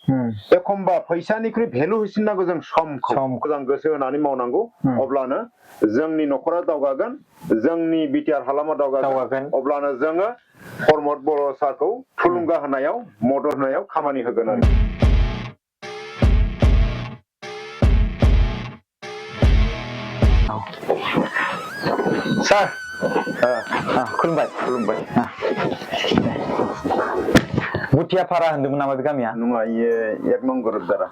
एखमबा फैसानिख्रुइ भेलु होसिननांगौ जों समखौ मोजां गोसो होनानै मावनांगौ अब्लानो जोंनि न'खरा दावगागोन जोंनि बिटिआर हालामा दावगागोन अब्लानो जोङो प्रमद बर' सारखौ थुलुंगा होनायाव मदद होनायाव खामानि होगोन आरो सार खुलुमबाय गुटियापारा होनदोंमोन नामा बे गामिया नङा इयो एक नं गोरोबदारा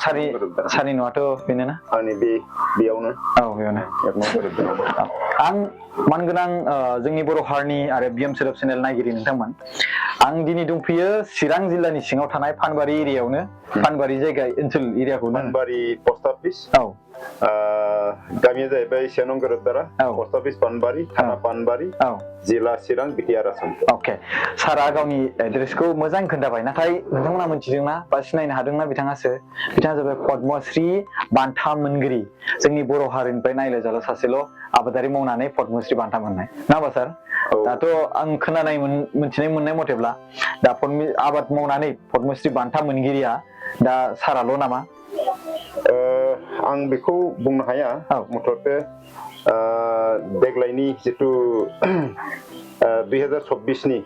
सारि न'आथ' बेनो ना आंनि बेयावनो बेयावनो एक नं गोरोबदारा आं मानगोनां जोंनि बर' हारिनि आरो बिएम सोदोब चेनेल नायगिरि नोंथांमोन आं दिनै दंफैयो चिरां जिल्लानि सिङाव थानाय फानबारि एरियायावनो फानबारि जायगा ओनसोल एरियाखौ फानबारि पस्ट अफिस गामिया जाहैबाय से नं गोरोबदारा पस्ट अफिस पानबारि थाना पानबारि जिल्ला चिरां बिटिआर आसाम अके सारा गावनि एड्रेसखौ मोजां खोन्थाबाय नाथाय नोंथांमोना मिथिदोंना बा सिनायनो हादोंना बिथाङा जाबाय पद्मश्री बान्था मोनगिरि जोंनि बर' हारिनिफ्राय नायलाय जाला सासेल' आबादारि मावनानै पद्मश्री बान्था मोननाय ना होमबा सार दाथ' आं मिथिनाय मोननाय मथेब्ला दा आबाद मावनानै पद्मश्री बान्था मोनगिरिया दा साराल' नामा आं बेखौ बुंनो हाया मथथे देग्लायनि जितु 2024 नि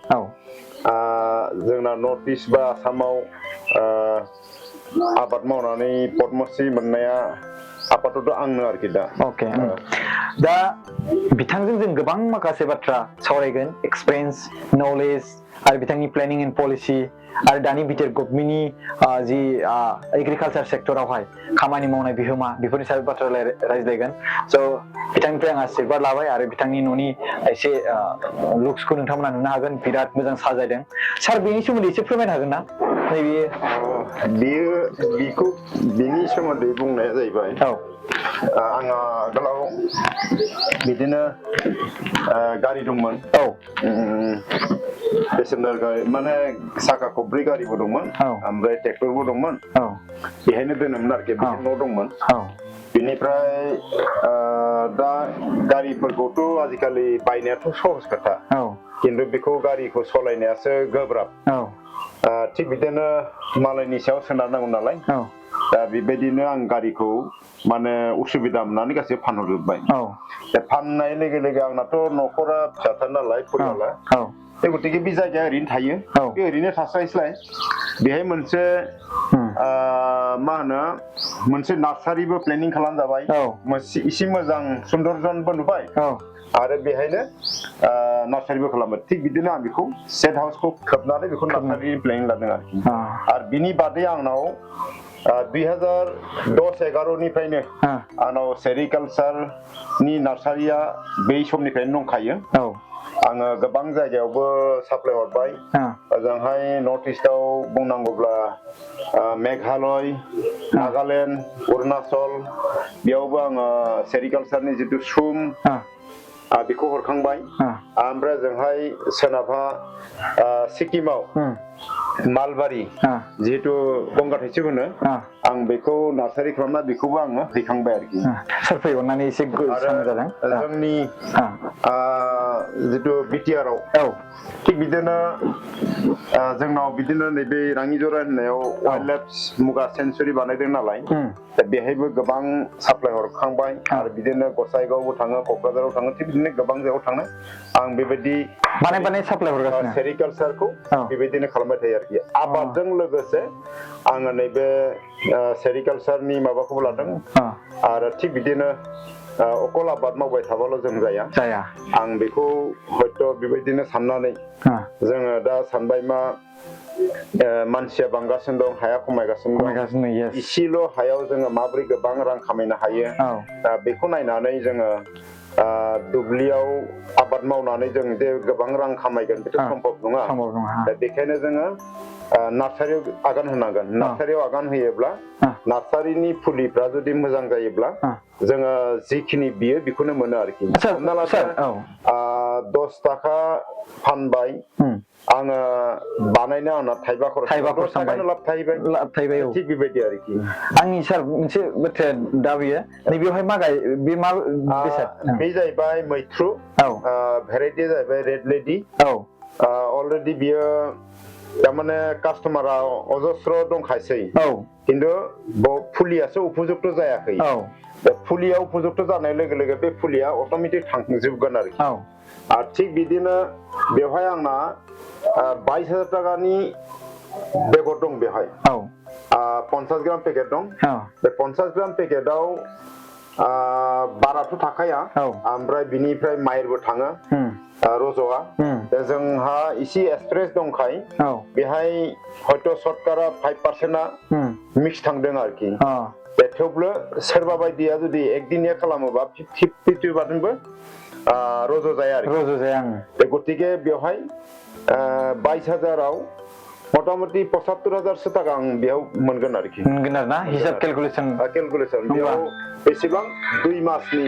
जोंना नर्थ इस्ट बा आसामाव आबाद मावनानै पद्मश्री मोननाया आपातत आंनो आरोखि दा दा बिथांजों जों गोबां माखासे बाथ्रा सावरायगोन एक्सपिरियेन्स नलेज आरो बिथांनि प्लेनिं एन्ड पलिसि आरो दानि बिटिआर गभर्नमेन्टनि जि एग्रिकालचार सेक्टरावहाय खामानि मावनाय बिहोमा बेफोरनि सायाव बाथ्रा रायज्लायगोन स' बिथांनिफ्राय आं आशीर्बाद लाबाय आरो बिथांनि न'नि एसे लुक्सखौ नोंथांमोना नुनो हागोन बिराद मोजां साजायदों सार बेनि सोमोन्दै एसे फोरमायनो हागोन ना बिनि सोमोन्दै बुंनाया जाहैबाय आंहा आगोलाव बिदिनो गारि दंमोन पेसेन्जार गारि माने साखा खब्रै गारिबो दंमोन ओमफ्राय ट्रेक्टरबो दंमोन बेहायनो दोनोमोन आरोखि बे न' दंमोन बेनिफ्राय दा गारिफोरखौथ' आजिखालि बायनायाथ' सहस खोथा खिन्थु बेखौ गारिखौ सालायनायासो गोब्राब थिग बिदिनो मालायनि सायाव सोनारनांगौ नालाय दा बेबायदिनो आं गारिखौ माने उसुबिदा मोननानै गासैबो फानहरजोब्बाय दा फाननाय लोगो लोगो आंनाथ' न'खरा फिसाथार नालाय फरियाला बे गतिके बे जायगाया ओरैनो थायो बे ओरैनो थास्लायस्लाय बेहाय मोनसे मा होनो मोनसे नार्सारिबो प्लेनिं खालामजाबाय एसे मोजां सुन्दरजनबो नुबाय आरो बेहायनो नार्सारिबो खालामो थिग बिदिनो आं बेखौ सेट हाउसखौ खोबनानै बेखौ नार्सारि प्लेनिं लादों आरोखि आरो बिनि बादै आंनाव 2010-11 निफ्रायनो आंनाव सेरिकालचारनि नार्सारिया बै समनिफ्रायनो दंखायो आङो गोबां जायगायावबो साप्लाय हरबाय ओजोंहाय नर्थ इस्टआव बुंनांगौब्ला मेघालय नागालेण्ड अरुणाचल बेयावबो आङो सेरिकालचारनि जितु सुम बेखौ हरखांबाय ओमफ्राय ओजोंहाय सोनाबहा सिक्किमाव मालबारि जिहेतु गंगार थाइसेब होनो आं बेखौ नार्सारि खालामना बेखौबो आङो हैखांबाय आरोखि सार फैबावनानै एसे जादों जोंनि जितु बिटिआरआव थिग बिदिनो जोंनाव बिदिनो नैबे राङिजरा होननायाव वाइल्ड लाइफ मुगा सेन्सुरि बानायदों नालाय दा बेहायबो गोबां साप्लाय हरखांबाय आरो बिदिनो गसाइगावबो थाङो क'क्राझाराव थाङो थिग बिदिनो गोबां जायगायाव थाङो आं बेबायदि साप्लाय हरगासिनो सेरिकालचारखौ बेबायदिनो खालामबाय थायो आरोखि आबादजों लोगोसे आङो नैबे सेरिकालचारनि माबाखौबो लादों आरो थिग बिदिनो अकल आबाद मावबाय थाबाल' जों जाया आं बेखौ हयथ' बेबायदिनो साननानै जोङो दा सानबाय मा मानसिया बांगासिनो दं हाया खमायगासिनो दं इसेल' हायाव जोङो माबोरै गोबां रां खामायनो हायो बेखौ नायनानै जोङो दुब्लियाव आबाद मावनानै जों जे गोबां रां खामायगोन बेथ' सम्भब नङा दा बेखायनो जोङो नार्सारियाव आगान होनांगोन नार्सारियाव आगान होयोब्ला नार्सारिनि फुलिफ्रा जुदि मोजां जायोब्ला जोङो जिखिनि बियो बेखौनो मोनो आरोखि हमना ला 10 थाखा फानबाय आङो बानायनो आंना थाइबा खरस लाब थाहैबाय थिग बेबायदि आरोखि आंनि सार मोनसे बाथ्राया दा बेयो नैबेयावहाय बे जाहैबाय मैथ्रु भेराइटिया जाहैबाय रेड लेडि अलरेडि बियो तारमाने कास्टमारा अजस्र दंखायसै किन्तु फुलियासो उपयुक्त जायाखै फुलिया उपयुक्त जानाय लोगो लोगो बे फुलिया अट'मेटिक थांजोबगोन आरोखि आरो थिग बिदिनो बेवहाय आंना 22,000 टाकानि बेगर दं बेवहाय 50 ग्राम पेकेट दं बे 50 ग्राम पेकेटाव बाराथ' थाखाया ओमफ्राय बिनिफ्राय माइरबो थाङो रज'आ जोंहा इसे एक्सप्रेस दंखाय बेहाय हयथ' शतकरा 5%आ मिक्स थांदों आरोखि थेवब्लो सोरबा बायदिया जुदि एकदिनिया खालामोबा 50% रज' जाया आरोखि गतिके बेवहाय 22,000 आव मथा-मथि 75,000 टाका आं बेयाव मोनगोन आरोखि मोनगोन आरोना हिसाब केलकुलेसन बेयाव बेसेबां 2 मासनि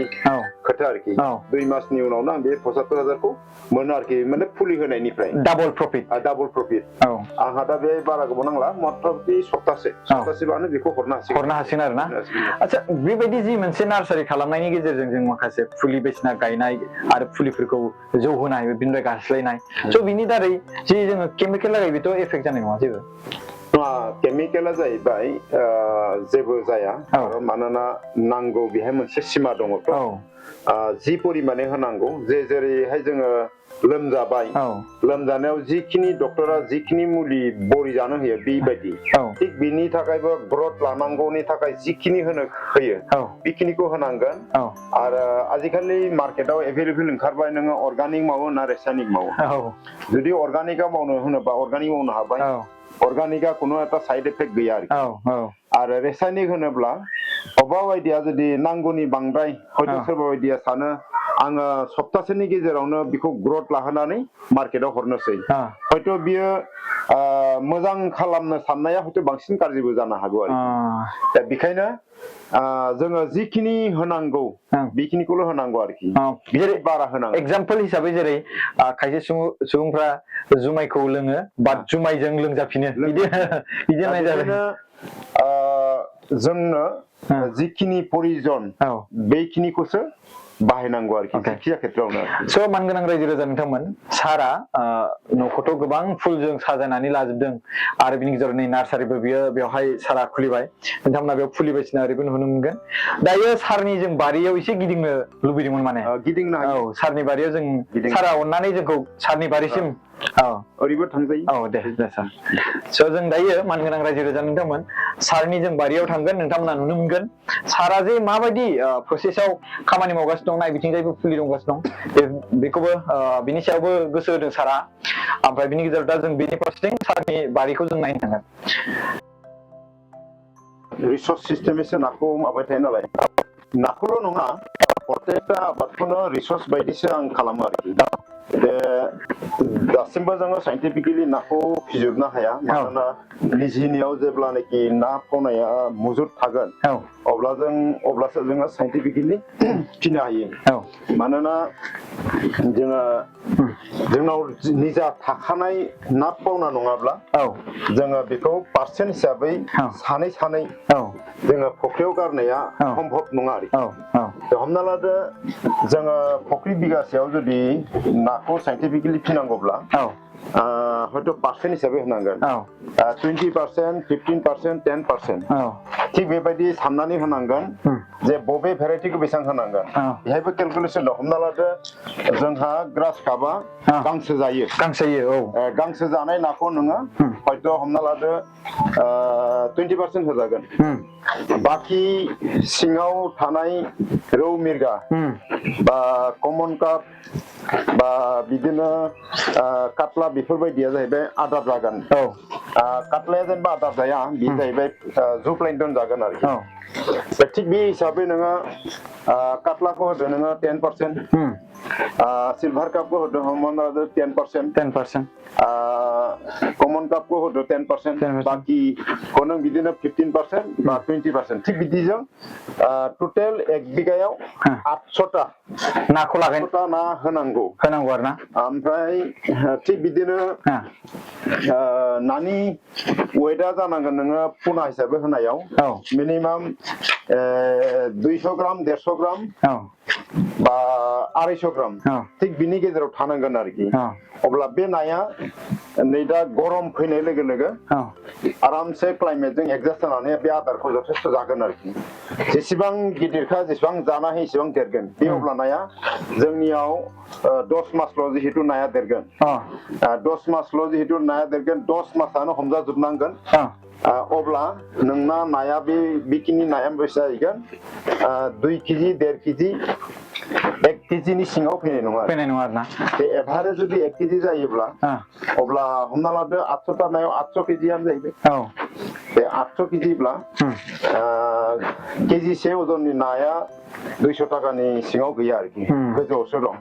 खोथा आरोखि 2 मासनि उनावनो आं बे 75,000 खौ मोनो आरोखि माने फुलि होनायनिफ्राय डाबल प्रफिट आंहा दा बे बारा गोबाव नांला मथा-मथि सप्तासेबानो बेखौ हरनो हासिगोन आरोना आচ্ছা बेबायदि जि मोनसे नार्सारि खालामनायनि गेजेरजों जों माखासे फुलि बेसिना गायनाय आरो फुलिफोरखौ जौहोनाय बिनिफ्राय गायस्लायनाय स' बिनि दारै जि जोङो केमिकेल लागाय बेथ' एफेक्ट जानाय नङा जेबो केमिकेला जाहैबाय जेबो जाया मानोना नांगौ बेहाय मोनसे सिमा दङथ' जि परिमाणे होनांगौ जेरैहाय जोङो लोमजाबाय लोमजानायाव जिखिनि डक्टरा जिखिनि मुलि बरि जानो होयो बेबायदि थिग बिनि थाखायबो ग्रथ लानांगौनि थाखाय जिखिनि होयो बेखिनिखौ होनांगोन आरो आजिखालि मार्केटाव एभेलेबल ओंखारबाय नोङो अर्गानिक मावो ना रासायनिक मावो जुदि अर्गानिकआ मावनो होनोबा अर्गानिक मावनो हाबाय अर्गानिकआ कोनो एटा साइड इफेक्ट गैया आरो रासायनिक होनोब्ला अबा बायदिया जुदि नांगौनि बांद्राय हयथ' सोरबा बायदिया सानो आङो सप्तासेनि गेजेरावनो बेखौ ग्रथ लाहोनानै मार्केटाव हरनोसै हयथ' बियो मोजां खालामनो साननाया हयथ' बांसिन गाज्रिबो जानो हागौ आरो दा बेखायनो जोङो जिखिनि होनांगौ बेखिनिखौल' होनांगौ आरोखि जेरै बारा होनांगौ एग्जाम्पल हिसाबै जेरै खायसे सुबुंफ्रा जुमायखौ लोङो बाट जुमायजों लोंजाफिनो बिदिनो जोंनो जिखिनि प्रयोजन बेखिनिखौसो बाहायनांगौ आरोखि जायखिया खेत्रआवनो स' मानगोनां रायजो राजा नोंथांमोन सारा न'खौथ' गोबां फुलजों साजायनानै लाजोबदों आरो बिनि गेजेराव नै नार्सारिबो बेवहाय सारा खुलिबाय नोंथांमोना बेयाव फुलि बायदिसिना ओरैबो नुनो मोनगोन दायो सारनि जों बारियाव एसे गिदिंनो लुबैदोंमोन माने गिदिंनो हायो सारनि बारियाव जों सारा अननानै जोंखौ सारनि बारिसिम ओरैबो थांजायो दे सार स' जों दायो मानगोनां रायजो राजा नोंथांमोन सारनि जों बारियाव थांगोन नोंथांमोना नुनो मोनगोन सारा जे माबायदि प्रसेसआव खामानि मावगासिनो दं नायबिथिंजायबो फुलि दंगासिनो दं बेखौबो बिनि सायावबो गोसो होदों सारा ओमफ्राय बिनि गेजेराव दा जों बेनि फारसेथिं सारनि बारिखौ जों नायनो थांगोन रिसर्स सिस्टेमैसो नाखौ माबाय थायो नालाय नाखौल' नङा प्रत्येकटा आबादखौनो रिसर्स बायदिसो आं खालामो आरोखि दासिमबो जोङो साइन्टिफिकेलि नाखौ फिजोबनो हाया मानोना निजिनियाव जेब्लानाखि ना फौनाया मजुद थागोन अब्लासो जोङो साइन्टिफिकेलि फिनो हायो मानोना जोंनाव निजा थाखानाय ना फावना नङाब्ला जोङो बेखौ पार्सेन्ट हिसाबै सानै जोङो फुख्रियाव गारनाया सम्भब नङा आरोखि हमना लादो जोङो फुख्रि बिगासेयाव जुदि नाखौ साइन्टिफिकेलि फिनांगौब्ला हयथ' पार्सेन्ट हिसाबै होनांगोन 20%, 15%, 10% थिग बेबायदि साननानै होनांगोन जे बबे भेराइटिखौ बेसेबां होनांगोन बेहायबो केलकुलेसन दं हमना लादो जोंहा ग्रास कापआ गांसो जायो गांसो जानाय नाखौ नोङो हयथ' हमना लादो 20% होजागोन बाखि सिङाव थानाय रौ मिरगा बा कमन काप बा बिदिनो काटला बेफोरबायदिया जाहैबाय आदार जागोन काटलाया जेनेबा आदार जाया बे जाहैबाय जु प्लेंटन जागोन आरोखि थिग बे हिसाबै नोङो काटलाखौ होदो नोङो 10% सिलभार कापखौ होदो हमना लादो 10% कमन कापखौ होदो 10% बाखिखौ नों बिदिनो 15% बा 20% थिग बिदिजों टटेल एक बिगायाव 800टा नाखौ लागोन ना होनांगौ आरोना ओमफ्राय थिग बिदिनो नानि वेटआ जानांगोन नोङो पुना हिसाबै होनायाव मिनिमाम 200 ग्राम 150 ग्राम बा 250 ग्राम थिग बिनि गेजेराव थानांगोन आरोखि अब्ला बे नाया नै दा गरम फैनाय लोगो लोगो आरामसे क्लाइमेटजों एडजास्ट जानानै बे आदारखौ जथेस्थ' जागोन आरोखि जेसेबां गिदिरखा जेसेबां जाना होयो एसेबां देरगोन बे अब्ला नाया जोंनियाव 10 मासल' जिहेतु नाया देरगोन 10 मासल' जिहेतु नाया देरगोन 10 मासानो हमजाजोबनांगोन अब्ला नोंना नाया बेखिनि नाया बेसे जाहैगोन 2 केजि 1.5 केजि 1 केजिनि सिङाव फैनाय नङा आरोना बे एभारेज जुदि 1 केजि जायोब्ला अब्ला हमना लादो 800 ता नायाव 800 केजियानो जाहैबाय बे 800 केजिब्ला केजिसे अजननि नाया 200 टाकानि सिङाव गैया आरोखि गोजौआवसो दं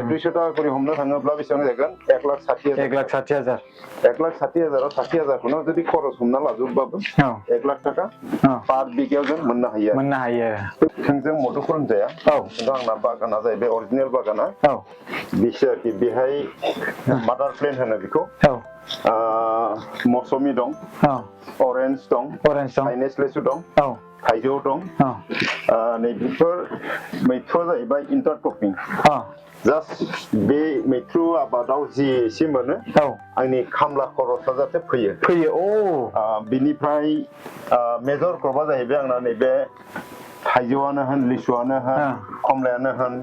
200 टाका करि हमनो थाङोब्ला बेसेबां जागोन 1,60,000 1,60,000 60,000खौनो जुदि खरस हमना लाजोबबाबो 1 लाख टाका पार बिगायाव जों मोननो हायो थोंजों मदुफुल जाया खिन्थु आंना बागाना जाहैबाय अरिजिनेल बागाना बिसो आरोखि बेहाय मादार प्लेन होनो बेखौ मौसुमि दं अरेन्ज दं चाइनिज लेसु दं थाइजौ दं नै बेफोर मैथ्रुआ जाहैबाय इन्टारक्रपिं जास्ट बे मैथ्रु आबादाव जि एसे मोनो आंनि खामला खरसा जाहाथे फैयो बिनिफ्राय मेजर क्रपआ जाहैबाय आंना नैबे थाइजौआनो होन लिसुआनो होन कमलायानो होन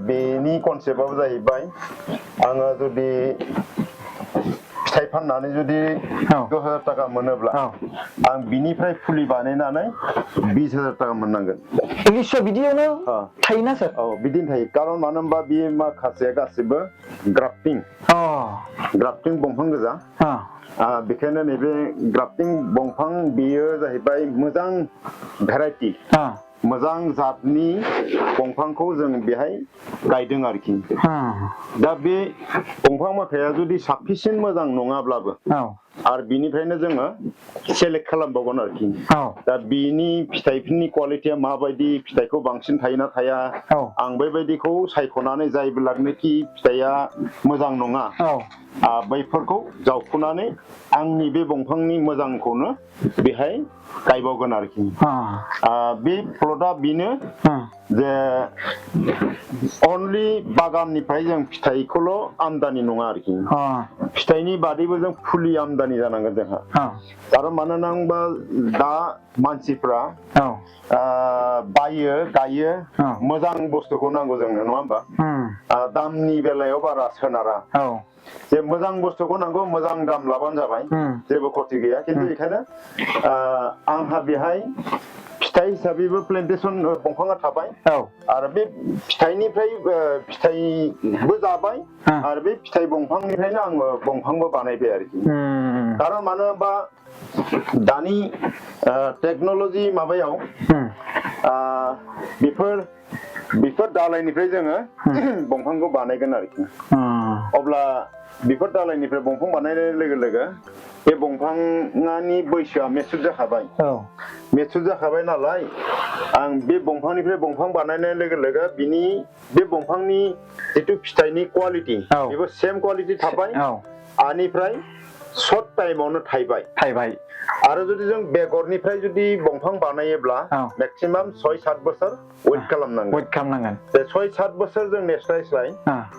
बेनि कनसेप्टआबो जाहैबाय आङो जुदि फिथाइ फाननानै जुदि 10,000 टाका मोनोब्ला आं बिनिफ्राय फुलि बानायनानै 20,000 टाका मोननांगोन लिसुआ बिदियावनो थायोना सार बिदिनो थायो कारन मानो होनबा बे माखासे गासिबो ग्राफ्टिं दंफां गोजा बेखायनो नैबे ग्राफ्टिं दंफां बेयो जाहैबाय मोजां भेराइटि मोजां जातनि दंफांखौ जों बेहाय गायदों आरोखि दा बे दंफां माखाया जुदि साफिसियेन्ट मोजां नङाब्लाबो आरो बिनिफ्रायनो जोङो सेलेक्ट खालामबावगोन आरोखि दा बिनि फिथाइफोरनि क्वालिटिया माबायदि फिथाइखौ बांसिन थायोना थाया आं बेबायदिखौ सायख'नानै जायब्लानोखि फिथाइया मोजां नङा बैफोरखौ जावखुनानै आंनि बे दंफांनि मोजांखौनो बेहाय गायबावगोन आरोखि बे प्लटआ बेनो जे अनलि बागाननिफ्राय जों फिथाइखौल' आमदानि नङा आरोखि फिथाइनि बादैबो जों फुलि आमदानि जानांगोन जोंहा आरो मानोना होनबा दा मानसिफ्रा बायो गायो मोजां बुस्थुखौ नांगौ जोंनो नङा होमबा दामनि बेलायाव बारा सोनारा जे मोजां बुस्थुखौ नांगौ मोजां दाम लाबानो जाबाय जेबो खथि गैया खिन्थु बेखायनो आंहा बेहाय फिथाइ हिसाबैबो प्लेन्टेसन दंफाङा थाबाय आरो बे फिथाइबो जाबाय आरो बे फिथाइ दंफांनिफ्रायनो आङो दंफांबो बानायबाय आरोखि कारन मानो होनबा दानि टेक्न'लजि माबायाव बेफोर दालाइनिफ्राय जोङो दंफांखौ बानायगोन आरोखि अब्ला बेफोर दालाइनिफ्राय दंफां बानायनाय लोगो लोगो बे दंफांनि बैसोआ मेचुर जाखाबाय नालाय आं बे दंफांनिफ्राय दंफां बानायनाय लोगो लोगो बे दंफांनि जिथु फिथाइनि क्वालिटि बेबो सेम क्वालिटि थाबाय आनिफ्राय सर्ट टाइमावनो थायबाय आरो जुदि जों बेगरनिफ्राय जुदि दंफां बानायोब्ला मेक्सिमाम 6-7 बोसोर वेट खालामनांगोन बे 6-7 बोसोर जों नेस्लायस्लाय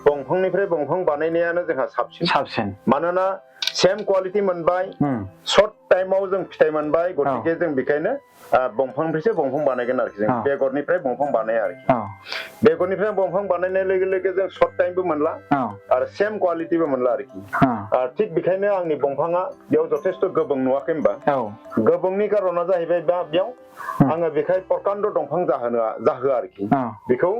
दंफांनिफ्राय दंफां बानायनायानो जोंहा साबसिन मानोना सेम क्वालिटि मोनबाय सर्ट टाइमाव जों फिथाइ मोनबाय गतिके जों बेखायनो दंफांनिफ्रायसो दंफां बानायगोन आरोखि जों बेगरनिफ्राय दंफां बानाया आरोखि बेगरनिफ्राय दंफां बानायनाय लोगो लोगो जों सर्ट टाइमबो मोनला आरो सेम क्वालिटिबो मोनला आरोखि थिग बेखायनो आंनि दंफाङा बेयाव जथेस्थ' गोबों नुवाखै होनबा गोबोंनि कारना जाहैबाय बेयाव आङो बेखाय प्रकान्ड दंफां जाहोआ आरोखि बेखौ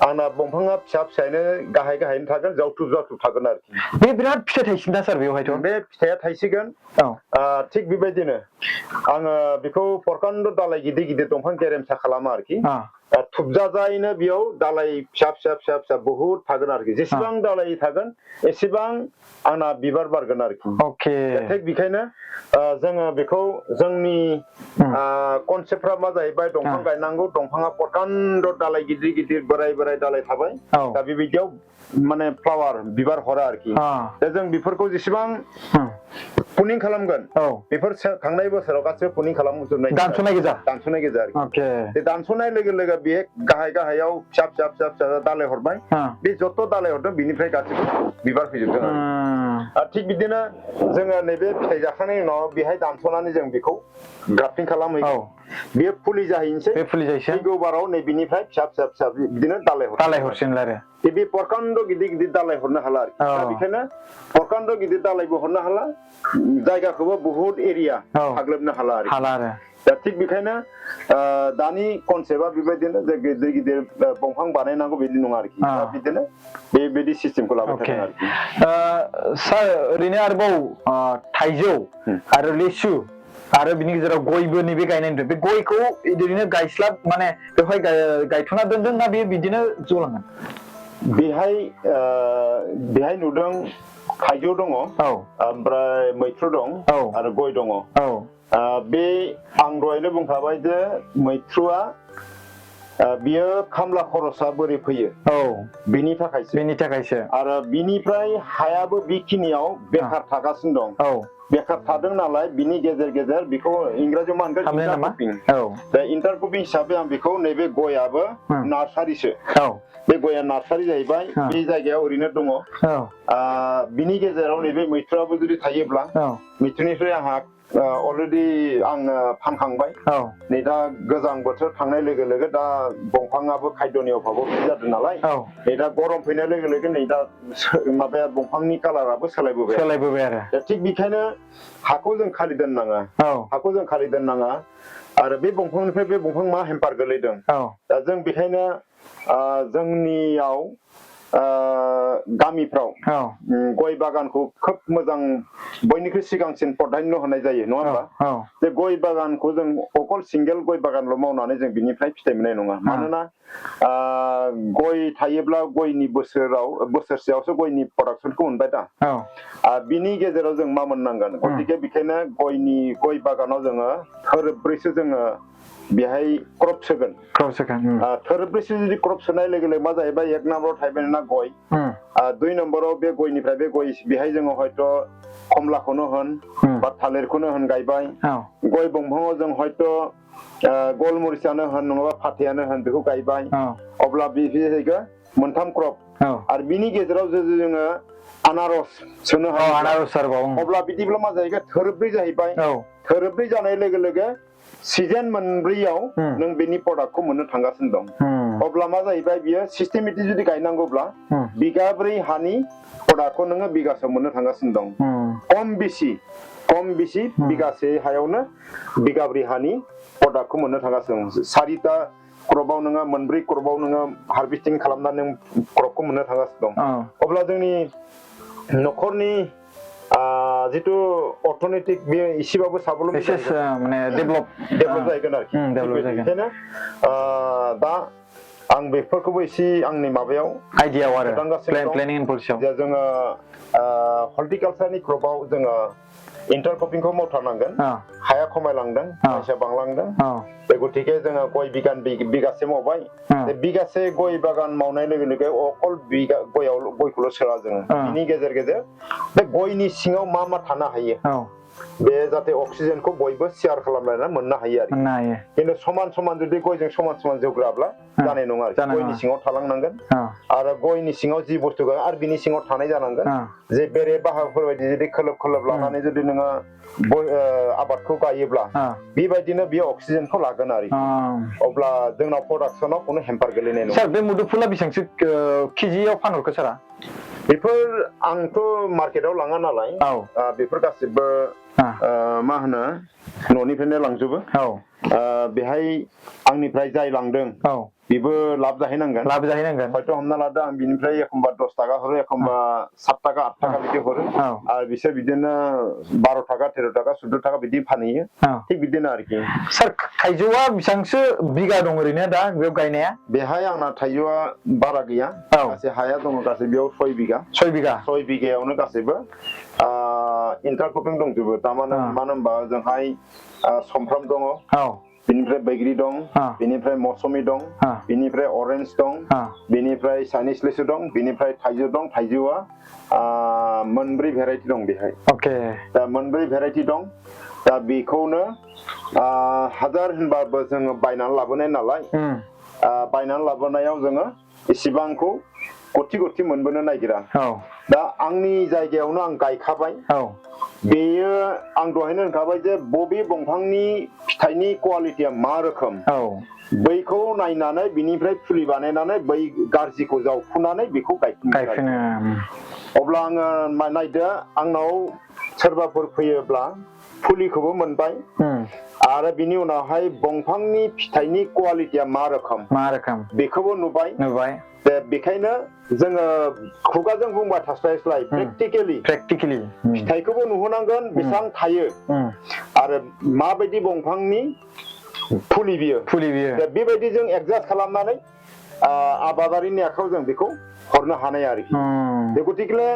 आंना दंफाङा फिसायैनो गाहायैनो थागोन जावथुब थागोन आरोखि बे बिराद फिथाइ थाइसिगोन दा सार बेवहायथ' बे फिथाइया थाइसिगोन थिग बेबायदिनो आङो बेखौ प्रकान्ड दालाइ गिदिर दंफां गेरेमसा खालामा आरोखि थुबजाजायैनो बेयाव दालाइ फिसा बहुद थागोन आरोखि जेसेबां दालाइ थागोन एसेबां आंना बिबार बारगोन आरोखि थिग बेखायनो जोङो बेखौ जोंनि कनसेप्टफ्रा मा जाहैबाय दंफां गायनांगौ दंफाङा प्रकान्ड दालाइ गिदिर बोराय दालाइ थाबाय दा बेबायदियाव माने फ्लावार बिबार हरा आरोखि दा जों बेफोरखौ जेसेबां पुनिं खालामगोन बेफोर थांनाय बोसोराव गासिबो पुनिं खालामजोबनाय दानस'नाय गोजा आरोखि अके बे दानस'नाय लोगो लोगो बे गाहायाव फिसा फिसा फिसा फिसा दालाय हरबाय बे जत' दालाय हरदों बिनिफ्राय गासिबो बिबार फैजोबदों आरो थिग बिदिनो जोङो नैबे फिथाइ जाखांनायनि उनाव बेहाय दानस'नानै जों बेखौ ग्राफ्टिं खालामहैगोन बेयो फुलि जाहैनोसै फैगौ बाराव नैबेनिफ्राय फिसा फिसा फिसा बिदिनो दालाय हरसिगोन आरो बे प्रकान्ड गिदिर गिदिर दालाय हरनो हाला आरोखि दा बेखायनो प्रकान्ड गिदिर दालायबो हरनो हाला जायगाखौबो बहुत एरिया साग्लोबनो हाला आरो दा थिग बेखायनो दानि कनसेप्टआ बेबायदिनो जे गिदिर गिदिर दंफां बानायनांगौ बिदि नङा आरोखि दा बिदिनो बेबायदि सिस्टेमखौ लाबाय थादों आरोखि सार ओरैनो आरोबाव थाइजौ आरो लिसु आरो बिनि गेजेराव गयबो नैबे गायनाय नुदों बे गयखौ ओरैनो गायस्लाब माने बेवहाय गायथ'ना दोनदों ना बेयो बिदिनो जौलांगोन बेहाय नुदों थाइजौ दङ ओमफ्राय मैथ्रु दं आरो गय दङ बे आं दहायनो बुंखाबाय जे मैथ्रुआ बियो खामला खरसा बोरै फैयो बिनि थाखायसो आरो बिनिफ्राय हायाबो बेखिनियाव बेखार थागासिनो दं बेखार थादों नालाय बिनि गेजेर गेजेर बेखौ इंराजियाव मा होनगोन इन्टारक्रपिं दा इन्टारक्रपिं हिसाबै आं बेखौ नैबे गयाबो नार्सारिसो बे गया नार्सारि जाहैबाय बे जायगायाव ओरैनो दङ बिनि गेजेराव नैबे मैथ्रुआबो जुदि थायोब्ला मैथ्रुनिफ्राय आंहा अलरेडि आङो फानखांबाय नै दा गोजां बोथोर थांनाय लोगो लोगो दा दंफाङाबो खायद'नि अभाबाव जादों नालाय नै दा गरम फैनाय लोगो लोगो नै दा माबाया दंफांनि कालाराबो सोलायबोबाय आरो दा थिग बेखायनो हाखौ जों खालि दोननाङा आरो बे दंफांनिफ्राय बे दंफां मा हेम्पार गोलैदों दा जों बेखायनो जोंनियाव गामिफ्राव गय बागानखौ खोब मोजां बयनिख्रुइ सिगांसिन प्राधान्य होनाय जायो नङा होमबा जे गय बागानखौ जों अकल सिंगेल गय बागानल' मावनानै जों बिनिफ्राय फिथाइ मोननाय नङा मानोना गय थायोब्ला गयनि बोसोरसेयावसो गयनि प्रडाक्सनखौ मोनबाय दा बिनि गेजेराव जों मा मोननांगोन गतिके बेखायनो गय बागानाव जोङो थोरोब्रैसो जोङो बेहाय क्रप सोगोन थोरोब्रैसो जुदि क्रप सोनाय लोगो लोगो मा जाहैबाय एक नाम्बाराव थाहैबाय ना गय दुइ नम्बराव बे गयनिफ्राय बे गय बेहाय जोङो हयथ' कमलाखौनो होन बा थालिरखौनो होन गायबाय गय दंफाङाव जों हयथ' गलमरिसानो होन नङाबा फाथैयानो होन बेखौ गायबाय अब्ला बे जाहैगोन मोनथाम क्रप आरो बिनि गेजेराव जुदि जोङो आनारस सोनो हायो अब्ला बिदिब्ला मा जाहैगोन थोरोब्रै जाहैबाय थोरोब्रै जानाय लोगो लोगो सिजन मोनब्रैयाव नों बेनि प्रडाक्टखौ मोननो थांगासिनो दं अब्ला मा जाहैबाय बियो सिस्टेमेटिक जुदि गायनांगौब्ला बिगाब्रै हानि प्रडाक्टखौ नोङो बिगासेयाव मोननो थांगासिनो दं खम बेसि बिगासे हायावनो बिगाब्रै हानि प्रडाक्टखौ मोननो थांगासिनो दं सारिता क्रपआव नोङो मोनब्रै क्रपआव नोङो हार्भेस्टिं खालामनानै नों क्रपखौ मोननो थांगासिनो दं अब्ला जोंनि न'खरनि जितु अर्थनैतिक बेयो एसेबाबो साबलम्बि माने डेभेलप जाहैगोन आरोखि बेखायनो दा आं बेफोरखौबो एसे आंनि माबायाव आइडियाव आरो प्लेनिं एन्ड पलिसियाव जोङो हर्टिकालचारनि क्रपआव जोङो इन्टारक्रपिंखौ मावथारनांगोन हाया खमायलांदों फैसा बांलांदों बे गतिके जोङो गय बिगासे मावबाय बिगासे गय बागान मावनाय लोगो लोगो अकल गयखौल' सोला जोङो बिनि गेजेर गेजेर बे गयनि सिङाव मा मा थानो हायो बे जाहाथे अक्सिजेनखौ बयबो शेयार खालामलायना मोननो हायो आरो खिन्थु समान समान जुदि गयजों समान समान जौग्राब्ला जानाय नङा आरो गयनि सिङाव थालांनांगोन आरो गयनि सिङाव जि बुस्थु गैया आरो बिनि सिङाव थानाय जानांगोन जे बेरे बाहागोफोर बायदि जुदि खोलोब लानानै जुदि नोङो आबादखौ गायोब्ला बेबायदिनो बियो अक्सिजेनखौ लागोन आरो अब्ला जोंनाव प्रडाक्सनाव खुनु हेम्पार गोलैनाय नङा। सार बे मुदुफुला बेसेबांसो केजियाव फानहरखो सारा? बेफोर आंथ' मार्केटाव लाङा नालाय बेफोर गासिबो मा होनो न'निफ्रायनो लांजोबो बेहाय आंनिफ्राय जाय लांदों बेबो लाब जाहैनांगोन हयथ' हमना लादो आं बिनिफ्राय एखमबा 10 थाखा हरो एखमबा 7 थाखा 8 थाखा बिदि हरो आरो बिसोर बिदिनो 12 थाखा 13 थाखा 14 थाखा बिदि फानहैयो थिग बिदिनो आरोखि। सार थाइजौआ बेसेबांसो बिगा दं ओरैनो दा बेयाव गायनाया? बेहाय आंना थाइजौआ बारा गैया गासै हाया दङ गासै बेयाव 6 बिगायावनो गासैबो इन्टारक्रपिं दंजोबो थारमाने मानो होनबा जोंहाय समफ्राम दङ बिनिफ्राय बैग्रि दं बिनिफ्राय मौसुमि दं बिनिफ्राय ऑरेंज दं बिनिफ्राय चाइनीज लिसु दं बिनिफ्राय थाइजौ दं थाइजौआ मोनब्रै भेराइटि दं बेहाय दा मोनब्रै भेराइटि दं दा बेखौनो हाजार होनबाबो जोङो बायनानै लाबोनाय नालाय बायनानै लाबोनायाव जोङो इसिबांखौ गथि गथि मोनबोनो नागिरा दा आंनि जायगायावनो आं गायखाबाय बेयो आं दहायनो होनखाबाय जे बबे दंफांनि फिथाइनि क्वालिटिया मा रोखोम बैखौ नायनानै बिनिफ्राय फुलि बानायनानै बै गाज्रिखौ जावफुनानै बेखौ गायफिनो अब्ला आङो नायदो आंनाव सोरबाफोर फैयोब्ला फुलिखौबो मोनबाय आरो बिनि उनावहाय दंफांनि फिथाइनि क्वालिटिया मा रोखोम बेखौबो नुबाय बेखायनो जोङो खुगाजों बुंबा थास्लायस्लाय प्रेक्टिकेलि फिथाइखौबो नुहोनांगोन बेसेबां थायो आरो माबायदि दंफांनि फुलि बियो बेबायदि जों एडजास्ट खालामनानै आबादारिनि आखायाव जों बेखौ हरनो हानाय आरोखि गतिके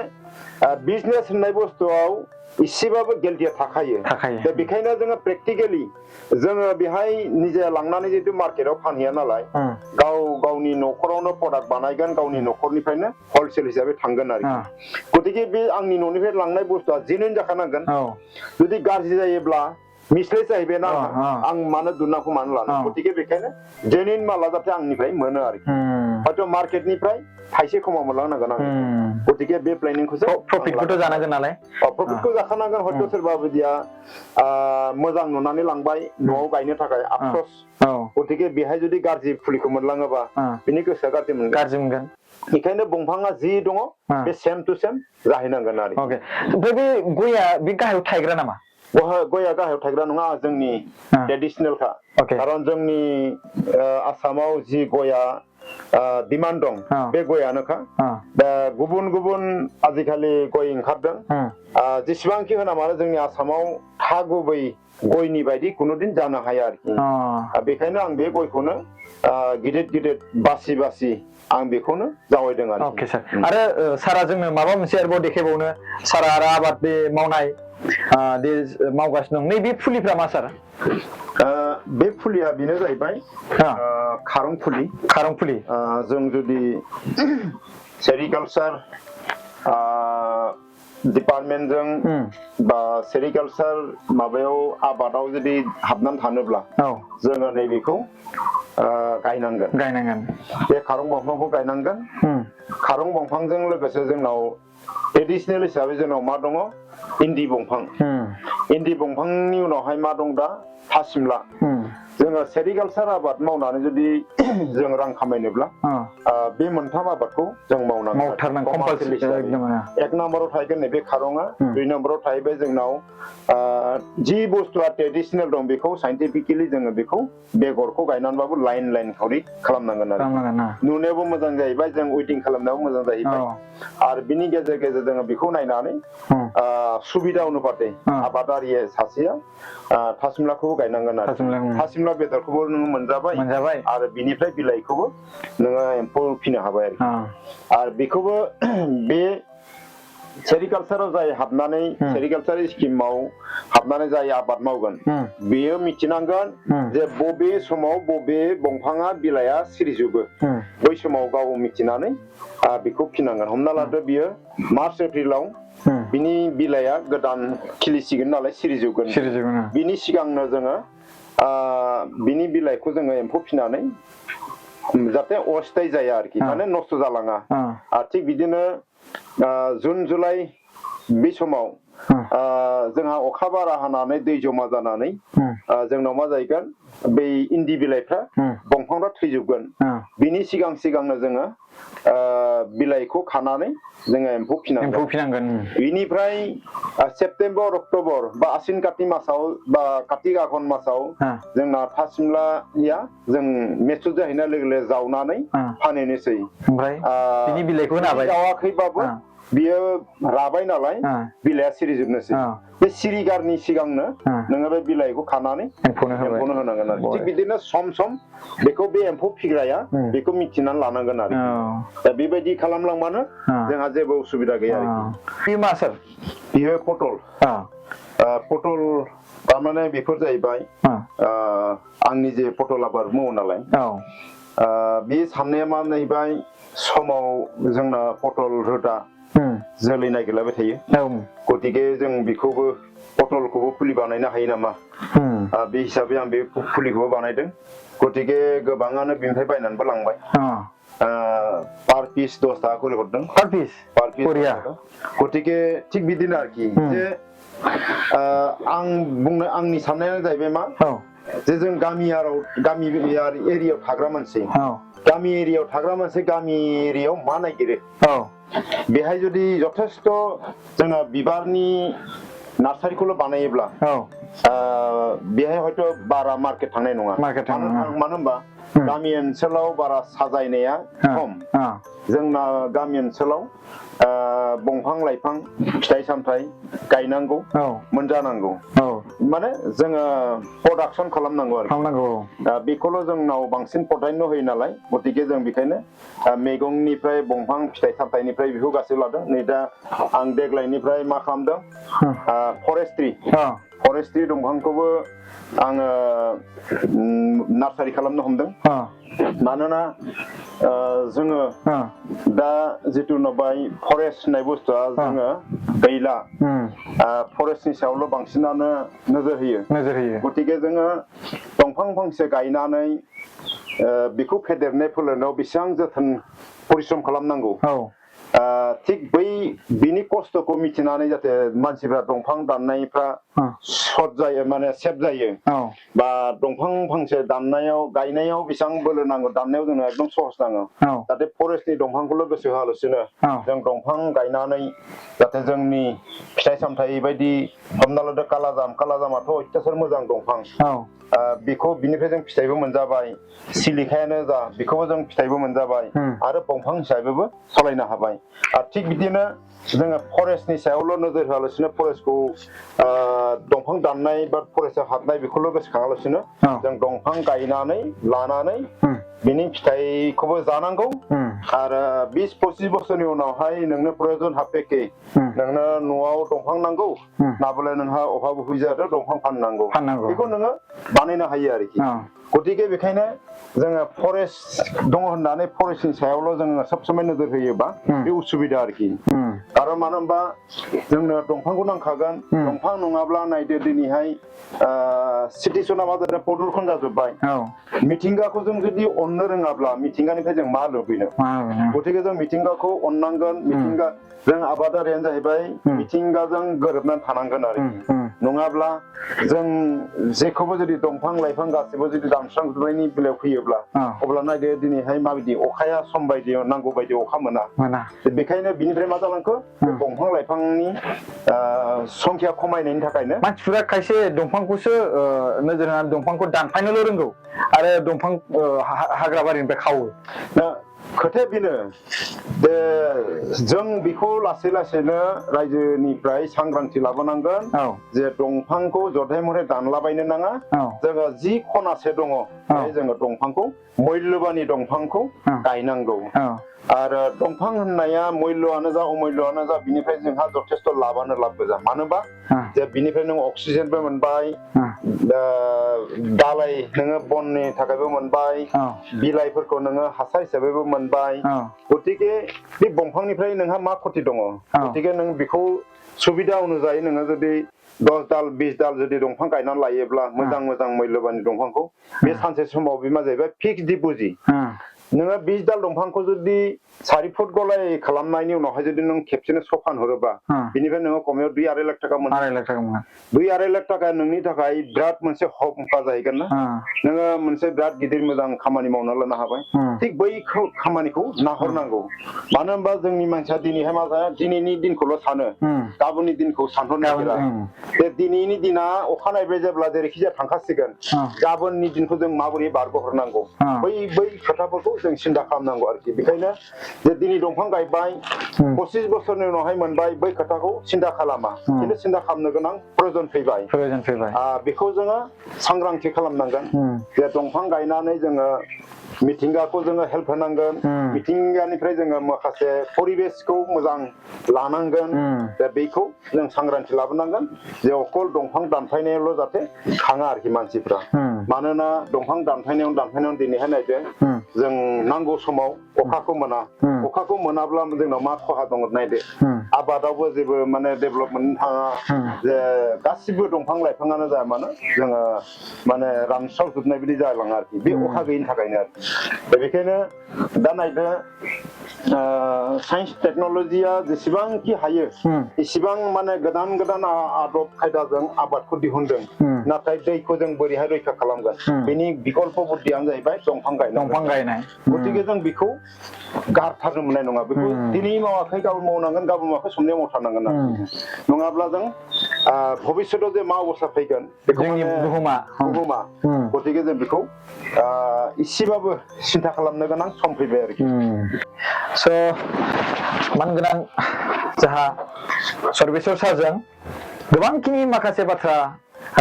बिजनेस होननाय बुस्थुआव इसेबाबो गिल्टिया थाखायो दा बेखायनो जोङो प्रेक्टिकेलि जोङो बेहाय निजे लांनानै जितु मार्केटाव फानहैया नालाय गावनि न'खरावनो प्रडाक्ट बानायगोन गावनि न'खरनिफ्रायनो हलसेल हिसाबै थांगोन आरोखि गतिके बे आंनि न'निफ्राय लांनाय बुस्थुआ जेनुइन जाखानांगोन जुदि गाज्रि जायोब्ला मिस्टेक जाहैबाय ना आं मानो दुनाखौ मानो लानो गतिके बेखायनो जेनुइन माला जाहाथे आंनिफ्राय मोनो आरोखि हयथ' मार्केटनिफ्राय थाइसे खमाव मोनलांनांगोन आं गतिके बे प्लेनिंखौसो प्रफिटखौथ' जानांगोन नालाय प्रफिटखौ जाखानांगोन हयथ' सोरबा बायदिया मोजां नुनानै लांबाय न'आव गायनो थाखाय आफस'स गतिके बेहाय जुदि गाज्रि फुलिखौ मोनलाङोबा बिनि गोसोआ गाज्रि मोनगोन बेखायनो दंफाङा जि दङ बे सेम टु सेम जाहैनांगोन आरो ओमफ्राय बे गया बे गाहायाव थायग्रा नामा गया गाहायाव थायग्रा नङा जोंनि ट्रेडिसनेलखा खारन जोंनि आसामाव जि गया डिमान्ड दं बे गयानोखा दा गुबुन गुबुन आजिखालि गय ओंखारदों जेसेबांखि होना मानो जोंनि आसामाव हा गुबै गयनि बायदि कुनुदिन जानो हाया आरोखि बेखायनो आं बे गयखौनो गिदिर गिदिर बासि आं बेखौनो जावायदों आरो अके सार आरो सारा जोंनो माबा मोनसे आरोबाव देखायबावनो सारा आरो आबाद बे मावनाय मावगासिनो दं नैबे फुलिफ्रा मा सार बे फुलिया बेनो जाहैबाय खारं फुलि जों जुदि सेरिकालचार डिपार्टमेन्टजों बा सेरिकालचार माबायाव आबादाव जुदि हाबनानै थानोब्ला जोङो नैबेखौ गायनांगोन बे खारं दंफांखौ गायनांगोन खारं दंफांजों लोगोसे जोंनाव ट्रेडिसनेल हिसाबै जोंनाव मा दङ इन्दि दंफांनि उनावहाय मा दं दा थासिमला जोङो सेरिकालचार आबाद मावनानै जुदि जों रां खामायनोब्ला बे मोनथाम आबादखौ जों मावनांगोन एक नाम्बाराव थाहैगोन नैबे खारंआ 2 नाम्बाराव थाहैबाय जोंनाव जि बुस्थुआ ट्रेडिसनेल दं बेखौ साइन्टिफिकेलि जोङो बेखौ बेगरखौ गायनानैबाबो लाइन खावरि खालामनांगोन आरो नुनायावबो मोजां जाहैबाय जों वेटिं खालामनायावबो मोजां जाहैबाय आरो बिनि गेजेर जोङो बेखौ नायनानै सुबिदा अनुपाते आबादारि सासेया थासिमलाखौबो गायनांगोन आरो थासिमला बेदरखौबो नोङो मोनजाबाय आरो बिनिफ्राय बिलाइखौबो नोङो एम्फौ फिनो हाबाय आरो बेखौबो बे सेरिकालचाराव जाय हाबनानै सेरिकालचार स्किमाव हाबनानै जाय आबाद मावगोन बेयो मिथिनांगोन जे बबे समाव बबे दंफाङा बिलाइया सिरिजोबो बै समाव गाव मिथिनानै बेखौ फिनांगोन हमना लादो बियो मार्च एप्रिलाव बिनि बिलाइया गोदान खिलिसिगोन नालाय सिरिजोबगोन बिनि सिगांनो जोङो बिनि बिलाइखौ जोङो एम्फौ फिनानै जाहाथे अस्थाय जाया आरोखि माने नस्थ' जालाङा थिग बिदिनो जुन जुलाइ बे समाव जोंहा अखा बारा हानानै दै जमा जानानै जोंनाव मा जाहैगोन बै इन्दि बिलाइफ्रा दंफांफ्रा थैजोबगोन बिनि सिगांनो जोङो बिलाइखौ खानानै जोङो एम्फौ फिनांगोन बिनिफ्राय सेप्तेम्बर अक्ट'बर बा आसिन काति मासाव बा काति आघन मासाव जोंना थासिमलाया जों मेचुर जाहैनाय लोगो जावनानै फानहैनोसै बिनि बिलाइखौ जावाखैबाबो बियो राबाय नालाय बिलाइया सिरिजोबनोसै बे सिरिगारनि सिगांनो नोङो बे बिलाइखौ खानानै एम्फौनो होनांगोन आरो थिग बिदिनो सम बेखौ बे एम्फौ फिग्राया बेखौ मिथिनानै लानांगोन आरो दा बेबायदि खालामलांबानो जोंहा जेबो उसुबिदा गैया आरोखि मा सार बियो पटल थारमाने बेफोर जाहैबाय आंनि जे पटल आबाद मावो नालाय बे साननाया मा जाहैबाय समाव जोंना पटल रोदा जोलै नागिरलाबाय थायो गतिके जों बेखौबो पटलखौबो फुलि बानायनो हायो नामा बे हिसाबै आं बे फुलिखौबो बानायदों गतिके गोबाङानो बेनिफ्राय बायनानैबो लांबाय पार पिस 10 टाका करि हरदों पार पिस गतिके थिग बिदिनो आरोखि जे आं बुंनो आंनि साननायानो जाहैबाय मा जे जों गामि एरियायाव थाग्रा मानसि गामि एरियायाव थाग्रा मानसि गामि एरियायाव मा नागिरो बेहाय जुदि जथेस्थ' जोंना बिबारनि नार्सारिखौल' बानायोब्ला बेहाय हयथ' बारा मार्केट थांनाय नङा मानो होनबा गामि ओनसोलाव बारा साजायनाया खम जोंना गामि ओनसोलाव दंफां लाइफां फिथाइ सामथाइ गायनांगौ मोनजानांगौ माने जोङो प्रडाक्सन खालामनांगौ आरो बेखौल' जोंनाव बांसिन प्राधान्य होयो नालाय गतिके जों बेखायनो मैगंनिफ्राय दंफां फिथाइ सामथाइनिफ्राय बेखौ गासैबो लादों नै दा आं देग्लायनिफ्राय मा खालामदों फरेस्ट्रि दंफांखौबो आङो नार्सारि खालामनो हमदों मानोना जोङो दा जितु नुबाय फरेस्ट होननाय बुस्थुआ जोङो गैला फरेस्टनि सायावल' बांसिनानो नोजोर होयो गतिके जोङो दंफां फांसे गायनानै बेखौ फेदेरनाय फोलेरनायाव बेसेबां जोथोन परिश्रम खालामनांगौ थिग बिनि खस्थ'खौ मिथिनानै जाहाथे मानसिफ्रा दंफां दाननायफ्रा सर्ट जायो माने सेफ जायो बा दंफां फांसे गायनायाव बेसेबां बोलो नांगौ दाननायाव जोंनो एकदम सहस नाङो जाहाथे फरेस्टनि दंफांखौल' गोसो होआलासिनो जों दंफां गायनानै जाहाथे जोंनि फिथाइ सामथाइ बायदि हमना लादो कालाजामाथ' अत्यासार मोजां दंफां बेखौ बिनिफ्राय जों फिथाइबो मोनजाबाय सिलिखायानो जा बेखौबो जों फिथाइबो मोनजाबाय आरो दंफां हिसाबैबो सालायनो हाबाय थिग बिदिनो जोङो फरेस्टनि सायावल' नोजोर होआलासिनो फरेस्टखौ दंफां दाननाय बा फरेस्टआव हाबनाय बेखौल' गोसोखाङालासिनो जों दंफां गायनानै लानानै बिनि फिथाइखौबो जानांगौ आरो 20-25 बोसोरनि उनावहाय नोंनो प्रयजन हाबफेखे नोंनो न'आव दंफां नांगौ नाबोला नोंहा अभाब जादों दंफां फाननांगौ बेखौ नोङो बानायनो हायो आरोखि गतिके बेखायनो जोङो फरेस्ट दङ होननानै फरेस्टनि सायावल' जोङो सब समाय नोजोर होयोबा बे उसुबिदा आरोखि आरो मानो होनबा जोंनो दंफांखौ नांखागोन दंफां नङाब्ला नायदो दिनैहाय सिटुएसना मा जादों प्रदुषण जाजोब्बाय मिथिंगाखौ जों जुदि अननो रोङाब्ला मिथिंगानिफ्राय जों मा लुबैनो गतिके जों मिथिंगाखौ अननांगोन मिथिंगा जों आबादारियानो जाहैबाय मिथिंगाजों गोरोबनानै थानांगोन आरोखि नङाब्ला जों जेखौबो जुदि दंफां लाइफां गासैबो जुदि दानस्रांजोबनायनि बेलायाव फैयोब्ला अब्ला नायदो दिनैहाय माबायदि अखाया सम बायदि नांगौ बायदि अखा मोना बेखायनो बिनिफ्राय मा जालांखो दंफां लाइफांनि संख्या खमायनायनि थाखायनो मानसिफोरा खायसे दंफांखौसो नोजोर होनानै दंफांखौ दानफायनोल' रोंगौ आरो दंफां हाग्रा बारिनिफ्राय खावो खोथाया बेनो जे जों बेखौ लासै लासैनो रायजोनिफ्राय सांग्रांथि लाबोनांगोन जे दंफांखौ जथाय मथे दानलाबायनो नाङा जोङो जि खनासे दङ जोङो दंफांखौ मुल्यबाननि दंफांखौ गायनांगौ आरो दंफां होननाया मुल्यआनो जा अमुल्यआनो जा बिनिफ्राय जोंहा जथेस्थ' लाबानो लाब गोजा मानोबा जे बिनिफ्राय नों अक्सिजेनबो मोनबाय दालाय नोङो बननि थाखायबो मोनबाय बिलाइफोरखौ नोङो हासार हिसाबैबो मोनबाय गतिके बे दंफांनिफ्राय नोंहा मा खति दङ गतिके नों बेखौ सुबिदा अनुजायै नोङो जुदि 10 दाल 20 दाल जुदि दंफां गायनानै लायोब्ला मोजां मोजां मुल्यबाननि दंफांखौ बे सानसे समाव बे मा जाहैबाय फिक्स डिप'जिट नोङो 20 दाल दंफांखौ जुदि 4 फुट गलाय खालामनायनि उनावहाय जुदि नों खेबसेनो सफान हरोबा बिनिफ्राय नोङो खमायाव 2-2.5 लाख थाखा मोनो 2-2.5 लाख थाखा नोंनि थाखाय बिराद मोनसे हम्पा जाहैगोन ना नोङो मोनसे बिराद गिदिर मोजां खामानि मावना लानो हाबाय थिग बै खामानिखौ नाहरनांगौ मानो होनबा जोंनि मानसिया दिनैहाय मा जायो दिनैनि दिनखौल' सानो गाबोननि दिनखौ सानहरनो नागिरा बे दिनैनि दिना अखानायबाय जेब्ला जेरैखि जाया थांखासिगोन गाबोननि दिनखौ जों माबोरै बारग'हरनांगौ बै खोथाफोरखौ जों सिन्था खालामनांगौ आरोखि बेखायनो जे दिनै दंफां गायबाय 25 बोसोरनि उनावहाय मोनबाय बै खोथाखौ सिन्था खालामा खिन्थु सिन्था खालामनो गोनां प्रयोजन फैबाय बेखौ जोङो सांग्रांथि खालामनांगोन जे दंफां गायनानै जोङो मिथिंगाखौ जोङो हेल्प होनांगोन मिथिंगानिफ्राय जोङो माखासे परिबेसखौ मोजां लानांगोन दा बेखौ जों सांग्रांथि लाबोनांगोन जे अकल दंफां दानफायनायावल' जाहाथे थाङा आरोखि मानसिफ्रा मानोना दंफां दानफायनायाव दिनैहाय नायदो जों नांगौ समाव अखाखौ मोनाब्ला जोंनाव मा खहा दङ नायदो आबादावबो जेबो माने डेभेलपमेन्ट थाङा जे गासिबो दंफां लाइफाङानो जाया मानो जोङो माने रानस्रावजोबनाय बिदि जालाङो आरोखि बे अखा गैयिनि थाखायनो आरोखि दा बेखायनो दा नायदो साइन्स टेक्न'लजिया जेसेबांखि हायो इसेबां माने गोदान आदब खायदाजों आबादखौ दिहुनदों नाथाय दैखौ जों बोरैहाय रैखा खालामगोन बेनि बिकल्प बुद्धियानो जाहैबाय दंफां गायनाय गतिके जों बेखौ गारथारनो मोननाय नङा बेखौ दिनै मावाखै गाबोन मावनांगोन गाबोन मावाखै समनिया मावथारनांगोन नङाब्ला जों भबिष्यतआव जे मा अबस्था फैगोन बेखौ बुहुमा गतिके जों बेखौ इसेबाबो सिन्था खालामनो गोनां सम फैबाय आरोखि स' मानगोनां जोंहा सर्बेस्वर सारजों गोबांखिनि माखासे बाथ्रा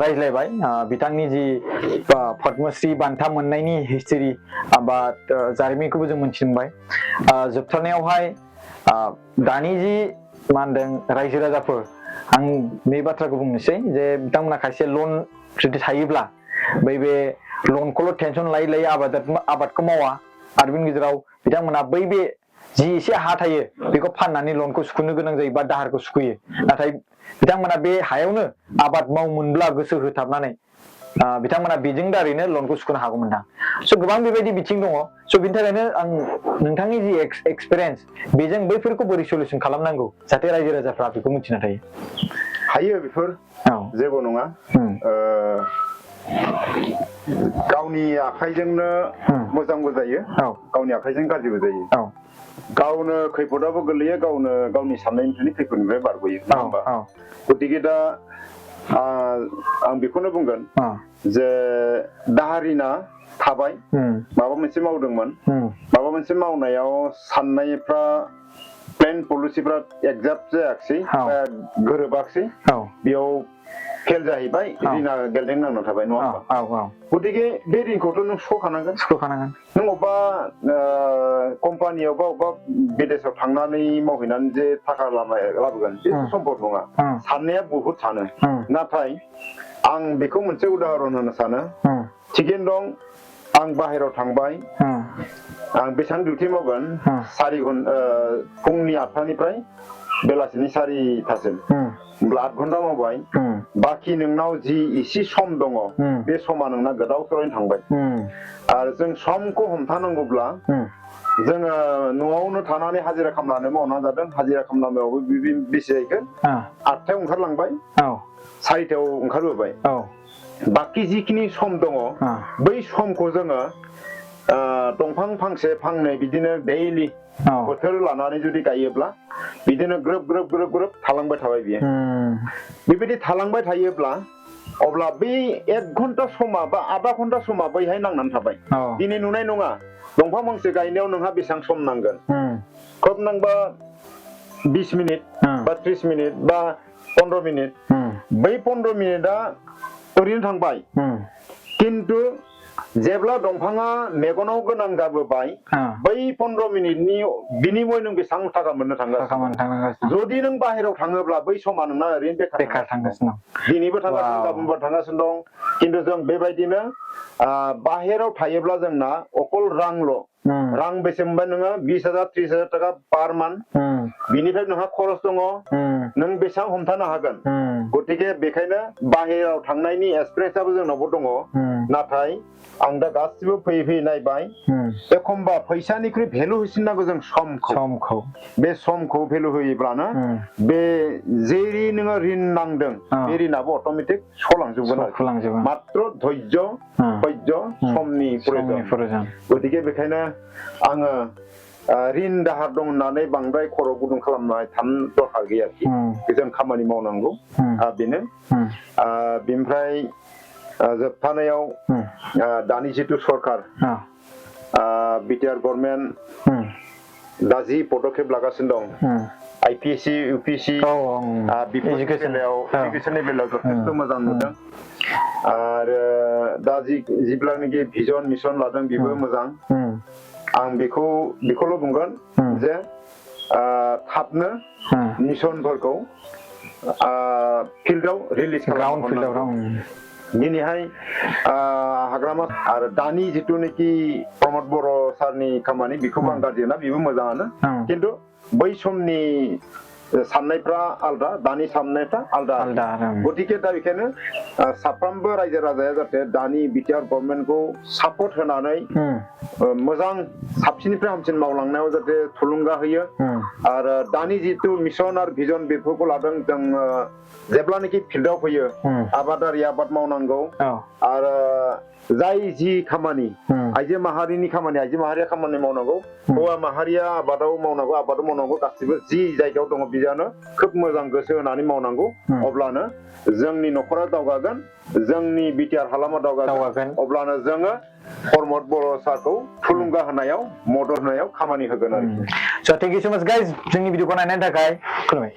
रायज्लायबाय बिथांनि जि पद्मश्री बान्था मोननायनि हिस्टरि बा जारिमिनखौबो जों मोनथिनो मोनबाय जोबथारनायावहाय दानि जि मा होनदों रायजो राजाफोर आं बे बाथ्राखौ बुंनोसै जे बिथांमोना खायसे लन जुदि थायोब्ला बे लनखौल' टेनसन लायै आबादखौ मावा आरो बेनि गेजेराव बिथांमोना बे जि एसे हा थायो बेखौ फाननानै लनखौ सुख'नो गोनां जायो बा दाहारखौ सुख'यो नाथाय बिथांमोना बे हायावनो आबाद मावोमोनब्ला गोसो होथाबनानै बिथांमोना बेजों दारैनो लनखौ सुख'नो हागौमोनदां स' गोबां बेबायदि बिथिं दङ स' बिनि थाखायनो आं नोंथांनि जि एक्सपिरियेन्स बेजों बैफोरखौ बोरै सलिउसन खालामनांगौ जाहाथे रायजो राजाफ्रा बेखौ मिथिना थायो हायो बेफोर जेबो नङा गावनि आखाइजोंनो मोजांबो जायो गावनि आखाइजों गाज्रिबो जायो गावनो खैफोदाबो गोलैयो गावनि साननायनिफ्राय खैफोदनिफ्राय बारग'यो नङा होमबा गतिके दा आं बेखौनो बुंगोन जे दाहारिना थाबाय माबा मोनसे मावदोंमोन माबा मोनसे मावनायाव साननायफ्रा प्लेन पलिसिफ्रा एक्जाक्ट जायाखिसै गोरोबाखिसै बेयाव फेल जाहैबाय रिना गेलदें नांना थाबाय नङा होमबा गतिके बे रिनखौथ' नों सुख'खानांगोन नों अबेबा कम्पानियाव बा अबेबा बिदेशाव थांनानै मावहैनानै जे थाखा लाबोगोन बे सम्भब नङा साननाया बहुद सानो नाथाय आं बेखौ मोनसे उदाहरन होनो सानो थिगैनो दं आं बाहेरायाव थांबाय आं बेसेबां डिउटि मावगोन फुंनि 8टानिफ्राय बेलासिनि 4टासिम होमब्ला 8 घन्टा मावबाय बाखि नोंनाव जि एसे सम दङ बे समा नोंना गोदाव सोरावैनो थांबाय आरो जों समखौ हमथानांगौब्ला जोङो न'आवनो थानानै हाजिरा खालामनानै मावनानै जादों हाजिरा खालामनायावबो बेसे जाहैगोन 8टायाव ओंखारलांबाय 4टायाव ओंखारबोबाय बाखि जिखिनि सम दङ बै समखौ जोङो दंफां फांसे फांनै बिदिनो दैलि बोथोर लानानै जुदि गायोब्ला बिदिनो ग्रोब थालांबाय थाबाय बियो बेबायदि थालांबाय थायोब्ला अब्ला बै 1 घन्टा समा बा आधा घन्टा समा बैहाय नांनानै थाबाय दिनै नुनाय नङा दंफां फांसे गायनायाव नोंहा बेसेबां सम नांगोन खोब नांबा 20 मिनिट बा 30 मिनिट बा 15 मिनिट बै 15 मिनिटआ ओरैनो थांबाय खिन्थु जेब्ला दंफाङा मेगनाव गोनां जाबोबाय बै 15 मिनिटनि बिनिमय नों बेसेबां थाखा मोननो थांगासिनो जुदि नों बाहेरायाव थाङोब्ला बै समा नोंना ओरैनो बेखार थांगासिनो दिनैबो थांगासिनो गाबोनबो थांगासिनो दं खिन्थु जों बेबायदिनो बाहेरायाव थायोब्ला जोंना अकल रां बेसे मोनबाय नोङो 20,000 30,000 थाखा पार मान्थ बिनिफ्राय नोंहा खरस दङ नों बेसेबां हमथानो हागोन गतिके बेखायनो बाहेरायाव थांनायनि एक्सपिरियेन्सआबो जोंनावबो दङ नाथाय आं दा गासिबो फैयै नायबाय एखमबा फैसानिख्रुइ भेलु होसिननांगौ जों समखौ बे समखौ भेलु होयोब्लानो बे जेरै नोङो रिन नांदों बे रिनाबो अट'मेटिक सलांजोबगोन मात्र धैर्य समनि प्रयोजन गतिके बेखायनो आङो रिन दाहार दं होननानै बांद्राय खर' गुदुं खालामनाय थानो दरकार गैया आरोखि जों खामानि मावनांगौ बेनो बेनिफ्राय जोबथानायाव दानि जिथु सरकार बिटिआर गभर्नमेन्ट दा जि पदक्षेप लागासिनो दं आइपिएससि इउपिएससि बेफोरनि एजुकेसननि बेलायाव जथेस्थ' मोजां नुदों आरो दा जिब्लानाखि भिजन मिसन लादों बेबो मोजां आं बेखौल' बुंगोन जे थाबनो मिसनफोरखौ फिल्डआव रिलिज खालामनांगौ दिनैहाय हाग्रामा आरो दानि जिथुनाखि प्रमद बर' सारनि खामानि बेखौबो आं गाज्रि होना बेबो मोजाङानो खिन्थु बै समनि साननायफ्रा आलदा दानि साननायफ्रा आलदा गतिके दा बेखायनो साफ्रोमबो रायजो राजाया जाहाथे दानि बिटिआर गभर्नमेन्टखौ सापर्ट होनानै मोजां साबसिननिफ्राय हामसिन मावलांनायाव जाहाथे थुलुंगा होयो आरो दानि जितु मिसन आरो भिजन बेफोरखौ लादों जों जेब्लानाखि फिल्डआव फैयो आबादारि आबाद मावनांगौ आरो जाय जि खामानि आइजो माहारिनि खामानि आइजो माहारिया खामानि मावनांगौ हौवा माहारिया आबादाव मावनांगौ गासिबो जि जायगायाव दङ बिजानो खोब मोजां गोसो होनानै मावनांगौ अब्लानो जोंनि न'खरा दावगागोन जोंनि बिटिआर हालामा दावगागोन अब्लानो जोङो प्रमद बर' सारखौ थुलुंगा होनायाव मदद होनायाव खामानि होगोन आरोखि थेंक इउ सो माच गाइस जोंनि भिडिअखौ नायनायनि थाखाय खुलुमबाय